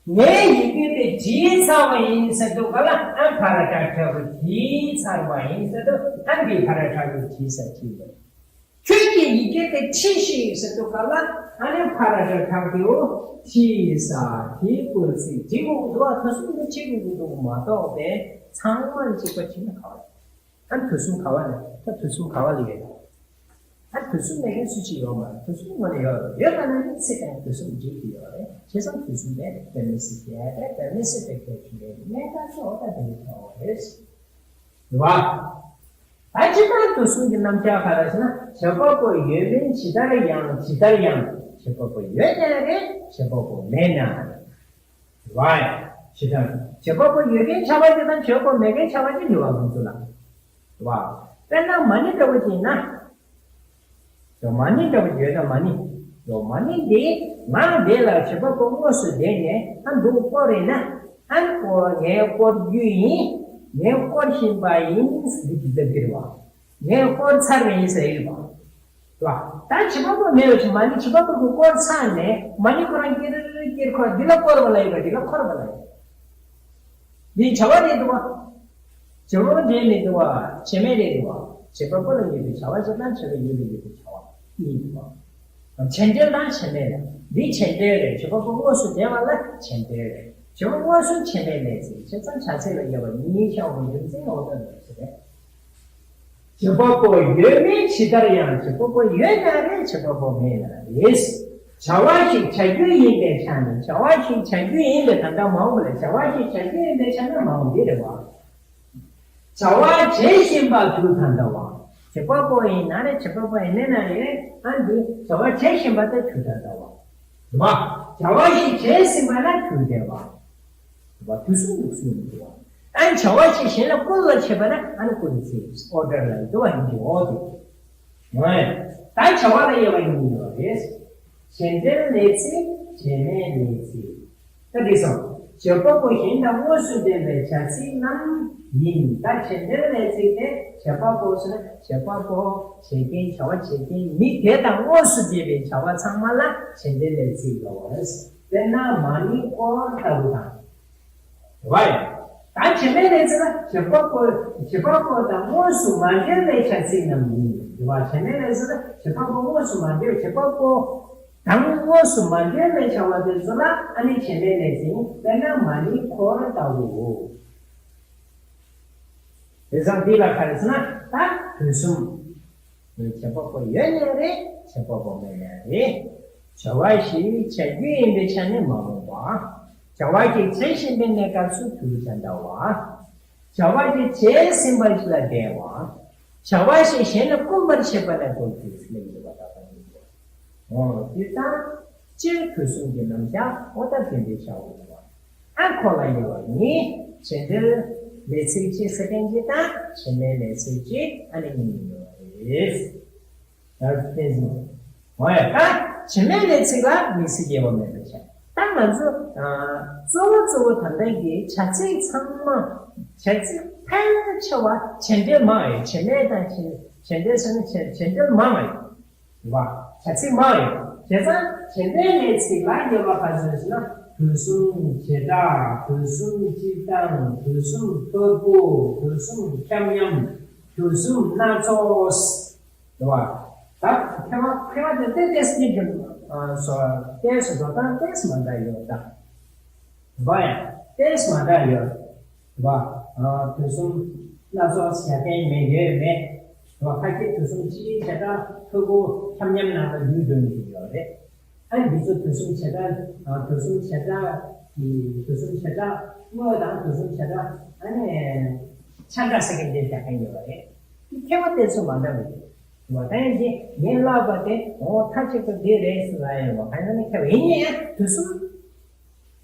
བ། ངས་ཡི་གེ་དེ་བྲིས་ཚར་བ་ཡིན་ཟེར་དུས་ག་ལ་ཨ་ཕ་ར་ཏྲ་ཁྲ་བོ་བྲིས་ཚར་བ་ཡིན་ཟེར་དུས། ཨ་འདི་ཕ་ར་ཏྲ་ཁྲ་བོ་བྲིས་ས་བྲིས་པ། ཁྱོད་ཀྱིས་ཡི་གེ་དེ་བྲིས་ཤིག་ཟེར་དུས་ག་ལ་ཨ་ནི་ཕ་ར་ཏྲ་ཁྲ་བོ་བྲིས་ས་དེའི་སྐོར་ཚིག་བྲིས་དགོས་འདུག་བ། དེ་གསུམ་དེ་བྲིས་དགོས་འདུག་མ་གཏོགས་པའི་ཚང་མ་གཅིག་པ་བྲིས་ན་ག་བ་རེད། ཨ་དུས་གསུམ་ག་བ་ནས་ད་དུས་གསུམ་ག་བ་ལ་ཡོད་ད། ཨ་དུས་གསུམ་མེད་མཁན་སུ་ཞིག་ཡོད་མ་རེད། དུས་གསུམ་དངོས་གནས་ཡོད་རེད། ཡོད་པ་ན་ནི་ཚིག་དང་དུས་གསུམ་འགྲིག་གི་ཡོད་རེད། བྱས་ཙང་དུས་གསུམ་དེ་དོན་མི་སྲིད་པས། དེ་དོན་མི་སྲིད་པའི་སྐད་ཆ་རེད། གནས་སྟངས་སོགས་ད་དེ་འདྲ་ཐོག་རེད། རེད་བ། ད་ཇི་ལྟར་དུས་གསུམ་གྱི་རྣམ་གཞག་ག་རེ་ཟེར་ན། བྱེད་པ་པོ་ཡོད་མིན་ཇི་ལྟར་ཡང་། ཇི་ལྟར་ཡང་། བྱེད་པ་པོ་ཡོད་ན་རེད། བྱེད་པ་པོ་མེད་ན་རེད། རེད་བ། ཇི་ལྟར་བྱེད་པ་པོ་ཡོད་མཁན་ཆགས་པ་ཅིག་དང་བྱེད་པ་པོ་མེད་མཁན་ཆགས་པ་ཅིག་འདུག་བ། ཁོང་ཚོ་ལ། རེད་བ། དཔེར་ན་མ་ཎི་འདྲ་བོ་ཅིག་ཡིན་ན། མ་ཎི་འདྲ་བོ་ཡོད་ན་མ་ཎི། མ་ཎི་འདི་ང་འདི་ལ་བྱེད་པ་པོ་དངོས་སུ་བསྡད་ནས་ཨ་འདུག་བསྐོར་ཡིན་ན། ཨ་བསྐོར་ངས་བསྐོར་རྒྱུ་ཡིན། ངས་བསྐོར་བཞིན་པ་ཡིན་ཟེར་གྱི་འདུག་གི་རེད་བ། ངས་བསྐོར་ཚར་བ་ཡིན་ཟེར་ཡོད་པ། ལ། ད་བྱེད་པ་པོ་མེད་པ་ཅིག་མ་ཎི་བྱེད་པ་པོ་གིས་བསྐོར་ཚར་ནས་མ་ཎི་ཁོ་རང་ཀིར་ཀིར་འཁོར། འདི་ལ་བསྐོར་བ་ལ་ཡོད་པ། འདི་ལ་འཁོར་བ་ལ་ཡོད་པ། འདི་བྱ་བ་རེད་འདུག་བ། བྱེད་པ་པོ་འདྲེས་མི་འདུག་བ། བྱེད་མེད་རེད་འདུག་བ། བྱེད་པ་པོ་ལ་ཡོད་པའི་བྱ་བ་ཅིག་དང་བྱེད་པའི་ཡུལ་ལ་ཡོད་པའི་བྱ་བ་གཉིས་འདུག་བ། བྱེད་འབྲེལ་དང་བྱེད་མེད་ལ། འདི་བྱེད་འབྲེལ་རེད། བྱེད་པ་པོ་དངོས་སུ་བསྡད་པ་ལ་བྱེད་འབྲེལ་རེད། བྱེད་པ་དངོས་སུ་བྱེད་མེད་ལས་ཚིག་བྱས་ཙང་བྱ་ཚིག་ལ་དབྱེ་བ་གཉིས་ཤོར་བའི་རྒྱུ་མཚན་འོ་ད་འདུག་ཟེར་རེད། བྱེད་པ་པོ་ཡོད་མིན་ཇི་ལྟར་ཡང་། བྱེད་པ་པོ་ཡོད་ན་རེད། བྱེད་པ་པོ་མེད་ན་རེད། བྱ་བ་ཞིག་བྱ་རྒྱུ་ཡིན་པའི་ཆ་ནས། བྱ་བ་ཞིག་བྱ་རྒྱུ་ཡིན་པའི་ད་ལྟ་མ་འོངས་པ་ལ། བྱ་བ་ཞིག་བྱ་རྒྱུ་ཡིན་པའི་ཆ་ནས་མ་འོངས་འདི་རེད་བ། བྱ་བ་བྱེད་བཞིན་པ་དུས་ད་ལྟ་བ། བྱེད་པ་པོ་ཡིན་ན་རེད། བྱེད་པ་པོ་ཡིན་མིན་ན་རེད། ཨ་འདི་བྱ་བ་བྱེད་བཞིན་པ་དེ་དུས་ད་ལྟ་བ། རེད་བ། བྱ་བ་ཞིག་བྱས་ཟིན་པ་ན་དུས་འདས་པ། རེད་བ། དུས་གསུམ་དུ་གསུམ་འདུག་བ། ཨ་བྱ་བ་ཞིག་གཞན་ལ་བསྐུར་བར་བྱེད་པ་ན་ཨ་ནི་བསྐུར་བའི་ཚིག་ཨོ་ཌར་ལ་འདུ་བ་ཡིན་གྱི་འོ་དེ། འོ་ཡ། ད་བྱ་བ་ལ་དབྱེ་བ་གཉིས་ཡོད་རེད། བྱེད་འབྲེལ་ལས་ཚིག་བྱེད་མེད་ལས་ཚིག་ད་འདི་སོང་། བྱེད་པ་པོ་གཞན་དང་དངོས་སུ་ལྡན་པའི་བྱ་ཚིག་རྣམས་ཡིན། ད་བྱེད་འབྲེལ་ལས་ཚིག་དེ་བྱེད་པ་པོ་ཟེར་ན་བྱེད་པ་པོ། བྱེད་མཁན། བྱ་བ་བྱེད་མཁན་མི་དེ་དང་དངོས་སུ་ལྡན་པའི་བྱ་བ་ཚང་མ་ལ་བྱེད་འབྲེལ་ལས་ཚིག་ཡོད། དཔེར་ན་མ་ཎི་བསྐོར་ལྟ་བུ་དང་། རེད་བ། ཡ། ད་བྱེད་འབྲེལ་ལས་ཚིག་ལ་བྱེད་པ་པོ། བྱེད་པ་པོ་དང་དངོས་སུ་མ་འབྲེལ་བའི་བྱ་ཚིག་རྣམས་ཡིན། རེད་བ། བྱེད་འབྲེལ་ལས་ཚིག་ལ་བྱེད་པ་པོ་དངོས་སུ་མ་འབྲེལ། བྱེད་པ་པོ་དང་དངོས་སུ་མ་འབྲེལ་བའི་བྱ་བ་དེ་ཚོ་ལ་ཨ་ནི་བྱེད་འབྲེལ་ལས་ཚིག་ཡིན། དཔེར་ན་མ་ཎི་བསྐོར་ལྟ་བུའོ། དེ་ཙང་འདི་ལ་ག་རེ་ཟེར་ན་ད་དུས་གསུམ། བྱེད་པ་པོ་ཡོད་ནའི་རེད། བྱེད་པ་པོ་མེད་ནའི་རེད། བྱ་བ་ཞིག་བྱ་རྒྱུ་ཡིན་པའི་ཆ་ནས་མ་འོངས་པ། བྱ་བ་ཞིག་བྱེད་བཞིན་པའི་གནས་སྐབས་སུ་དུས་བྱ་འདྲ་བ། བྱ་བ་ཞིག་བྱས་ཟིན་པ་ཞིག་ལ་འབྲེལ་བ། བྱ་བ་ཞིག་གཞན་ལ་བསྐུལ་བར་བྱེད་པ་ལ་བསྐུལ་དུས་ལས་ཡོད་པ་ད་ལྟ་ཡིན་པ། འོ་དེ་ལྟར་སྤྱིར་དུས་གསུམ་གྱི་རྣམ་གཞག་འོ་ད་དེ་འདྲའི་བྱ་བ་ཡིན་པ། ཨ་ཁོ་ལ་ཡོད་པ་ནི་བྱེད་འབྲེལ་ལས་ཚིག་གཅིག་ཟེར་མཁན་གཅིག་དང་བྱེད་འབྲེལ་ལས་ཚིག་གཅིག་ཨ་ནི་གཉིས་ཡོད་རེད། ད་བསྟན་ཟིན། འོ་ཡ། ད་བྱེད་འབྲེལ་ལས་ཚིག་ལ་དམིགས་བསལ་དབྱེ་བ་མེད་པའི་ཆ། ད་ང་ཚོ་གཙོ་བོ་གཙོ་བོ་ད་ལྟ་གི་བྱ་ཚིག་ཚང་མ། བྱ་ཚིག་ཕལ་ཆེ་བ་བྱེད་འབྲེལ་མང་ཡོད། བྱེད་འབྲེལ་དང་བྱེད་འབྲེལ་ཟེར་ན་བྱེད་འབྲེལ་མང་བ་ཡོད། བ། བྱ་ཚིག་མང་ཡོད། བྱས་ཙང་བྱེད་འབྲེལ་ལས་ཚིག་ལ་དབྱེ་བ་ག་ཚོད་ཟེར་ན། དུས་གསུམ་བྱེ་བྲག་དུས་གསུམ་སྤྱིར་བཏང་། དུས་གསུམ་ཕྲུ་གུ། དུས་གསུམ་ཁྱབ་མཉམ། དུས་གསུམ་སྣ་ཚོགས། རེད་བ། ད་ཁྱད་པར་ཁྱད་པར་དེ་ཏོག་ཙམ་གཉིས་ཀྱི་སོ་ཏོག་ཙམ་འགྲོ་སྟངས་ཏོག་ཙམ་མ་འདྲ་ཡོད་ད། རེད་བ། ཡང་ཏོག་ཙམ་མ་འདྲ་ཡོད། རེད་བ། དུས་གསུམ་སྣ་ཚོགས་བྱ་མཁན་མེད་ཡོད་མེད། རེད་བ། ཁ་ཤས་དུས་གསུམ་སྤྱིའི་བྱེ་བྲག་ཕྲུ་གུ་ཁྱབ་མཉམ་ནང་ལ་འདུས་འགྲོ་མཁན་ཡོད་རེད། ཨ་ནི་འདི་ཚོ་དུས་གསུམ་བྱེ་བྲག་དུས་གསུམ་བྱེ་བྲག་གི་དུས་གསུམ་བྱེ་བྲག་དངོས་དང་དུས་གསུམ་བྱེ་བྲག་ཨ་ནི་ཆ་འདྲ་ཟེར་མཁན་དེ་རྒྱག་མཁན་ཡོད་རེད། དེ་ཁྱད་པར་དེ་ཚོ་མ་འདྲ་བ་རེད། འོ་ད་ཡིན་གྱི་ངས་བསླབས་པ་དེ་འོ་མཐའ་གཅིག་ཏུ་འདི་རེད་ཟེར་ལ་ཡོང་བ་གང་ཡིན་ན་ཁྱད་པར་ཡིན་ནའི་དུས་གསུམ་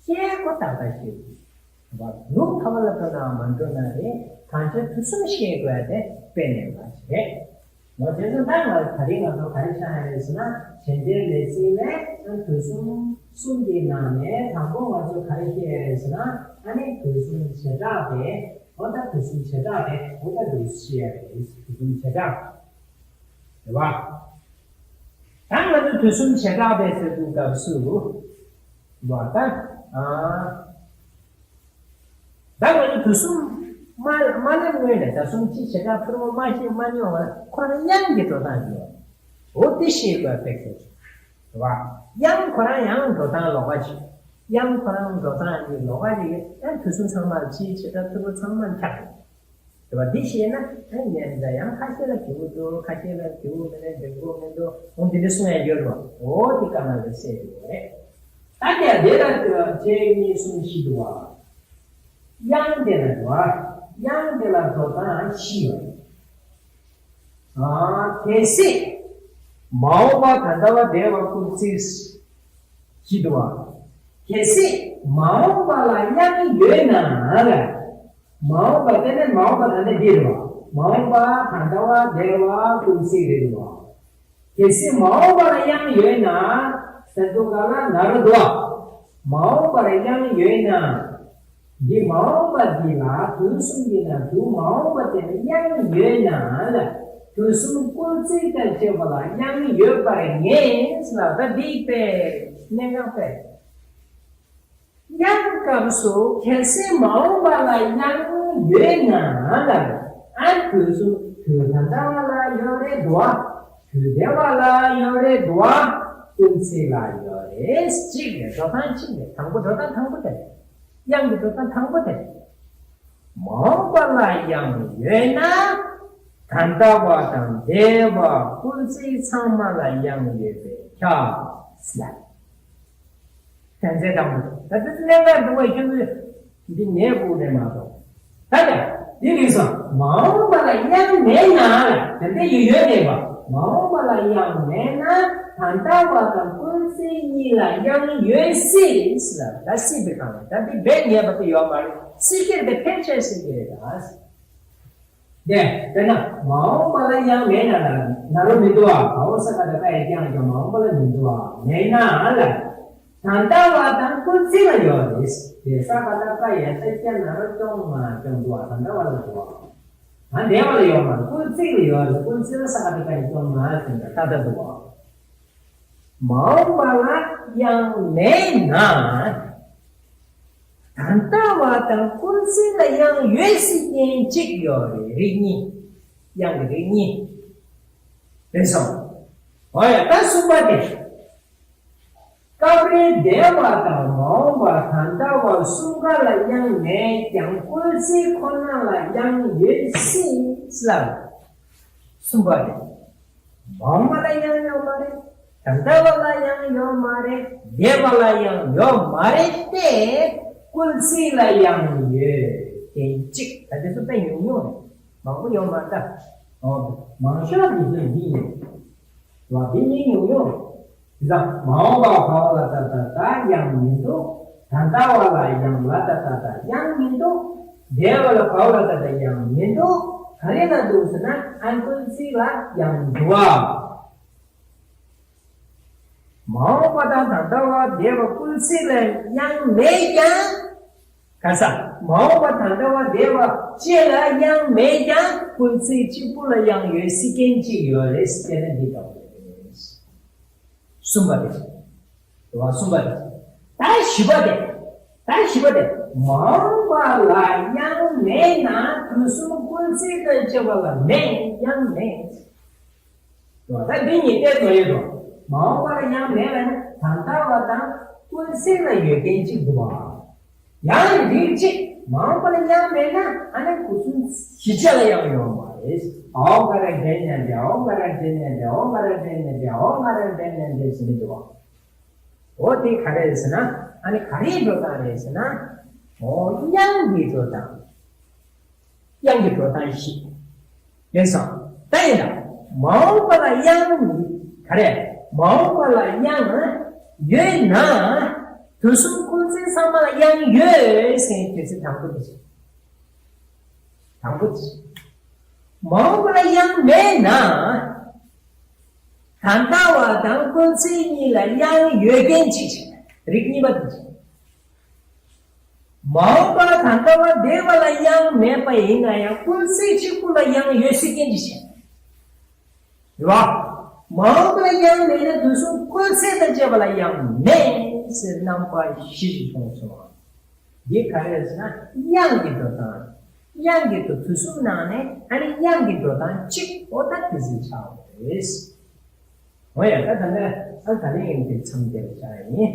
ཤེས་དགོས་ཏག་ཏག་ཤེས་དགོས། ལུགས་ཐ་བ་ལ་འགྲོ་ན་མ་འགྲོ་ན་རེད། གང་ཅི་དུས་གསུམ་ཤེས་དགོས་དེ་དཔེ་ནས་མ་བྱེད། འོ་དེ་ཚོ་ད་ང་ད་རིང་ང་ཚོ་ག་རེ་ཤེས་ཡ་རེད་ཟེར་ན་བྱེད་འབྲེལ་ལས་ཚིག་ལས་དུས་གསུམ་གསུམ་གྱི་ནང་ནས་དང་པོ་ང་ཚོ་ག་རེ་ཤེས་ཡ་རེད་ཟེར་ན་ཨ་ནི་དུས་གསུམ་བྱེ་བྲག་དེ། འོ་ད་དུས་གསུམ་བྱེ་བྲག་རེད། འོ་ད་དུས་ཤེས་ཡ་རེད། དུས་གསུམ་བྱེ་བྲག་རེད་བ། ད་ང་ཚོ་དུས་གསུམ་བྱེ་བྲག་རེད་ཟེར་དུས་སྐབས་སུ་བ་ད་ཨ་ད་ང་ཚོ་དུས་གསུམ་མ་མ་སླེབས་སྔོན་ནས་ད་གསུམ་གཅིག་བྱེ་བྲག་ཕུར་བུ་མ་ཤེས་མ་མྱོང་བ་ཁོ་རང་དབྱངས་ཀྱི་འགྲོ་སྟངས་ཡོད། འོ་དེ་ཤེས་དགོས་པའི་ཁེལ་ཆེ། རེད་བ། དབྱངས་ཁོ་རང་ཡང་འགྲོ་སྟངས་ལོགས་ཀ་ཅིག་དབྱངས་ཁོ་རང་འགྲོ་སྟངས་ཀྱི་ལོགས་ཀ་ཅིག་ཡང་དུས་གསུམ་ཚང་མར་སྤྱིའི་བྱེ་བྲག་ཕུར་བུ་ཚང་མར་ཁྱབ་རེད། རེད་བ། འདི་ཤེས་ན་ཨ་ཉན་འདྲ་ཡང་ཁ་ཤས་ལ་གྱུར་འདུག་ཁ་ཤས་ལ་གྱུར་མེད་ན་འགྲིག་གོ་མི་འདུག་འོ་འདི་འདྲ་གསུང་ཡ་ཡོད་རེད་བ། འོ་དེ་ཀ་ན་ལ་སེ་འདུག་རེད། ད་དེ་དེ་ལ་བྱས་གཉིས་གསུམ་བཞི་འདུག་བ། དབྱངས་དེ་ལ་འགྲོ་བ། དབྱངས་དེ་ལ་འགྲོ་སྟངས་བཞི་ཡོད་རེད། ཨ་གལ་སྲིད་མ་འོངས་པ་ད་ལྟ་བ་འདས་པ་སྐུལ་ཚིག་ཞིག་འདུག་བ། གལ་སྲིད་མ་འོངས་པ་ལ་དབྱངས་ཡོད་ན་ལ། མ་འོངས་པ་དེ་ནི་མ་འོངས་པ་ད་ལྟ་འདི་རེད་བ། མ་འོངས་པ་ད་ལྟ་བ་འདས་པ་སྐུལ་ཚིག་རེད་བ། གལ་སྲིད་མ་འོངས་པ་ལ་དབྱངས་ཡོད་ན་ཟེར་དུས་ག་ལ་ན་རོ་འདུག་བ། མ་འོངས་པ་ལ་དབྱངས་ཡོད་ན། འདི་མ་འོངས་པ་འདི་ལ་དུས་གསུམ་གྱི་ནང་དུ་མ་འོངས་པ་དེ་ལ་དབྱངས་ཡོད་ན་ལ། དུས་གསུམ་སྐུལ་ཚིག་དང་བཅས་པ་ལ་དབྱངས་ཡོད་པར་ངེས་ལ་ད་འདི་དཔེ་གནད་འགག་དཔེ། དབྱངས་སྐབས་སུ་གལ་སྲིད་མ་འོངས་པ་ལ་དབྱངས་ཡོད་ན་ལ། ཨ་དུས་གསུམ་དུས་ད་ལྟ་བ་ལ་ཡོད་རེད་འདུག་བ། དུས་འདས་པ་ལ་ཡོད་རེད་འདུག་བ། སྐུལ་ཚིག་ལ་ཡོད་རེད། གཅིག་རེད། འགྲོ་སྟངས་གཅིག་རེད། དང་པོ་འགྲོ་སྟངས་དང་པོ་དེ་རེད། དབྱངས་ཀྱི་འགྲོ་སྟངས་དང་པོ་དེ་རེད། མ་འོངས་པ་ལ་དབྱངས་ཡོད་ན། ད་ལྟ་བ་དང་འདས་པ་སྐུལ་ཚིག་ཚང་མ་ལ་དབྱངས་ཡོད་པས་ཁྱབ་ལ། དོན་ཚན་དང་པོ་ད་ལྟ་གནད་འགག་འདུག་པ་ཁྱོད་ཚོས་འདི་ངས་དགོས་ནས་མ་གཏོགས། ད་ལྟ་འདི་རིགས་སོ་མ་འོངས་པ་ལ་དབྱངས་མེད་ན་ལ་དེ་འདྲ་ཡོད་ཡོད་མེད་པ། མ་འོངས་པ་ལ་དབྱངས་མེད་ན་ད་ལྟ་བ་དང་སྐུལ་ཚིག་གཉིས་ལ་དབྱངས་ཡོད་སྲིད་ལ་ད་སྲིད་པའི་སྒང་ལ་ད་འདི་རྦད་ངེས་པ་དེ་ཡོད་མ་རེད། སྲིད་ཀྱི་རྦད་ཕལ་ཆེར་སྲིད་ཀྱི་རེད་ད། ནས་དཔེར་ན་མ་འོངས་པ་ལ་དབྱངས་མེད་ན་ལ་ན་རོ་མི་འདུག་བ། བའོ་ས་ཀ་ད་ཀ་ཡི་དབྱངས་ཀྱང་མ་འོངས་པ་ལ་མི་འདུག་བ། མེད་ན་ལ། ད་ ད་ལྟ་བ་དང་སྐུལ་ཚིག་ལ་ཡོད་རེད། དེ་ས་ག་ད་ཀ་ཡ་ས་སྐྱ་ན་རོ་ཅོ་མ་ཅོ་འདུག་བ། ད་ལྟ་བ་ལ་འདུག་བ། ད་འདས་པ་ལ་ཡོད་མ་རེད། སྐུལ་ཚིག་ལ་ཡོད་རེད། སྐུལ་ཚིག་ལ་ས་ག་ད་ཀ་ཡ་ཅོ་མ་ཟེར་ན་ད་ལྟ་འདུག་བ། མ་འོངས་པ་ལ་ཡང་མེད་ན། ད་ལྟ་བ་དང་སྐུལ་ཚིག་ལ་ཡང་ཡོད་སྲིད་མཁན་གཅིག་ཡོད་རེད། རིགས་གཉིས། དབྱངས་ཀྱི་རིགས་གཉིས། རེད་སོང་། འོ་ཡ། ད་གསུམ་པ་དེ། སྐབས་རེ་འདས་པ་དང་མ་འོངས་པ་ད་ལྟ་བ་གསུམ་ཀ་ལ་དབྱངས་མེད་ཀྱང་སྐུལ་ཚིག་ཁོ་ན་ལ་དབྱངས་ཡོད་སྲིད་ལ། གསུམ་པ་རེད། མ་འོངས་པ་ལ་དབྱངས་ཡོད་མ་རེད། ད་ལྟ་བ་ལ་དབྱངས་ཡོད་མ་རེད། འདས་པ་ལ་དབྱངས་ཡོད་མ་རེད་དེ། སྐུལ་ཚིག་ལ་དབྱངས་ཡོད་དེ་གཅིག་ད་དེ་ཚོ་དཔེ་ཉུང་ཉུང་རེད། མང་པོ་ཡོད་མ་རེད། ཨོ། མང་ཤོས་དེ་ཚོ་འདི་ཡིན། ལ་འདི་གཉིས་ཉུང་ཉུང་རེད། ད་མ་འོངས་པ་བ་ལ་ད་ད་ད་དབྱངས་མི་འདུག་ད་ལྟ་བ་ལ་དབྱངས་ལ་ད་ད་ད་དབྱངས་མི་འདུག་འདས་པ་ལ་བ་ལ་ད་ད་དབྱངས་མི་འདུག་ག་རེ་ལ་འདུག་ཟེར་ན་ཨན་སྐུལ་ཚིག་ལ་དབྱངས་འདུག་བ། མ་འོངས་པ་དང་ད་ལྟ་བ་འདས་པ་སྐུལ་ཚིག་ལ་དབྱངས་མེད་ཀྱང་། ག་ས། མ་འོངས་པ་ད་ལྟ་བ་འདས་པ་བཅས་ལ་དབྱངས་མེད་ཀྱང་སྐུལ་ཚིག་གཅིག་པུ་ལ་དབྱངས་ཡོད་སྲིད་མཁན་གཅིག་ཡོད་རེད་ཟེར་ན་འདི་ལྟ་བུ་རེད། གསུམ་པ་རེད། དེ་བ་གསུམ་པ་རེད། ད་བཞི་པ་དེ། ད་བཞི་པ་དེ། མ་འོངས་པ་ལ་དབྱངས་མེད་ན་དུས་གསུམ་སྐུལ་ཚིག་དང་བཅས་པ་ལ་མེད། དབྱངས་མེད། ད་འདི་གཉིས་བལྟས་ཚོ་ཡོད་དོ། མ་འོངས་པ་ལ་དབྱངས་མེད་ལ་ནི་ད་ལྟ་བ་དང་སྐུལ་ཚིག་ལ་ཡོད་མཁན་གཅིག་འདུག་བ། ཡང་རིགས་གཅིག་མ་འོངས་པ་ལ་དབྱངས་མེད་ན་ཨ་ནི་སྐུ་གསུམ་གཞི་བཅས་ལ་དབྱངས་ཡོད་མ་རེད། ཨོ་ག་ར་འདྲེན་ནས་འདྲེ། ཨོ་ག་ར་འདྲེན་ནས་འདྲེ། ཨོ་ག་ར་འདྲེན་ནས་འདྲེ། ཨོ་ག་ར་འདྲེན་ནས་འདྲེ། ཨོ་ག་ར་འདྲེན་ནས་འདྲེ་ཟེར་གྱི་འདུག་བ། འོ་དེ་ག་རེ་རེད་ཟེར་ན། ཨ་ནི་ག་རེའི་འགྲོ་སྟངས་རེད་ཟེར་ན། འོ་དབྱངས་ཀྱི་འགྲོ་སྟངས། དབྱངས་ཀྱི་འགྲོ་སྟངས་ཤིག་ཡིན་སོང་། ད་ཡིན་ན། མ་འོངས་པ་ལ་དབྱངས་ག་རེ། མ་འོངས་པ་ལ་དབྱངས་ཡོད་ན། དུས་གསུམ་སྐུལ་ཚིག་ཚང་མ་ལ་དབྱངས་ཡོད་ཟེར་དུས་ཚིག་དང་པོ་དེ་བྱེད། དང་པོ་དེ་བྱེད། མ་འོངས་པ་ལ་དབྱངས་མེད་ན། ད་ལྟ་བ་དང་སྐུལ་ཚིག་གཉིས་ལ་དབྱངས་ཡོད་མཁན་གཅིག་བྱེད། རིགས་གཉིས་པ་དེ་བྱེད། མ་འོངས་པ་ད་ལྟ་བ་འདས་པ་ལ་དབྱངས་མེད་པ་ཡིན་ན་ཡང་སྐུལ་ཚིག་གཅིག་པུ་ལ་དབྱངས་ཡོད་སྲིད་མཁན་གྱི་ཆེད། རེད་བ། མ་འོངས་པ་ལ་དབྱངས་མེད་ན་དུས་གསུམ་སྐུལ་ཚིག་དང་བཅས་པ་ལ་དབྱངས་མེད་ཟེར་རྣམ་པ་བཞི་ཞིག་བྱུང་སོང་བ། འདི་ག་རེ་རེད་ཟེར་ན་དབྱངས་ཀྱི་འགྲོ་སྟངས། དབྱངས་ཀྱི་འགྲོ་དུས་གསུམ་ནང་ནས་ཨ་ནི་དབྱངས་ཀྱི་འགྲོ་སྟངས་གཅིག་འོ་ད་དེ་ཚོ་ཆགས་པ་རེད། འོ་ཡ། ད་ད་ནས་ཨ་ད་ནས་ཡིན་དེ་མཚམས་དེར་བཞག་ཡིན།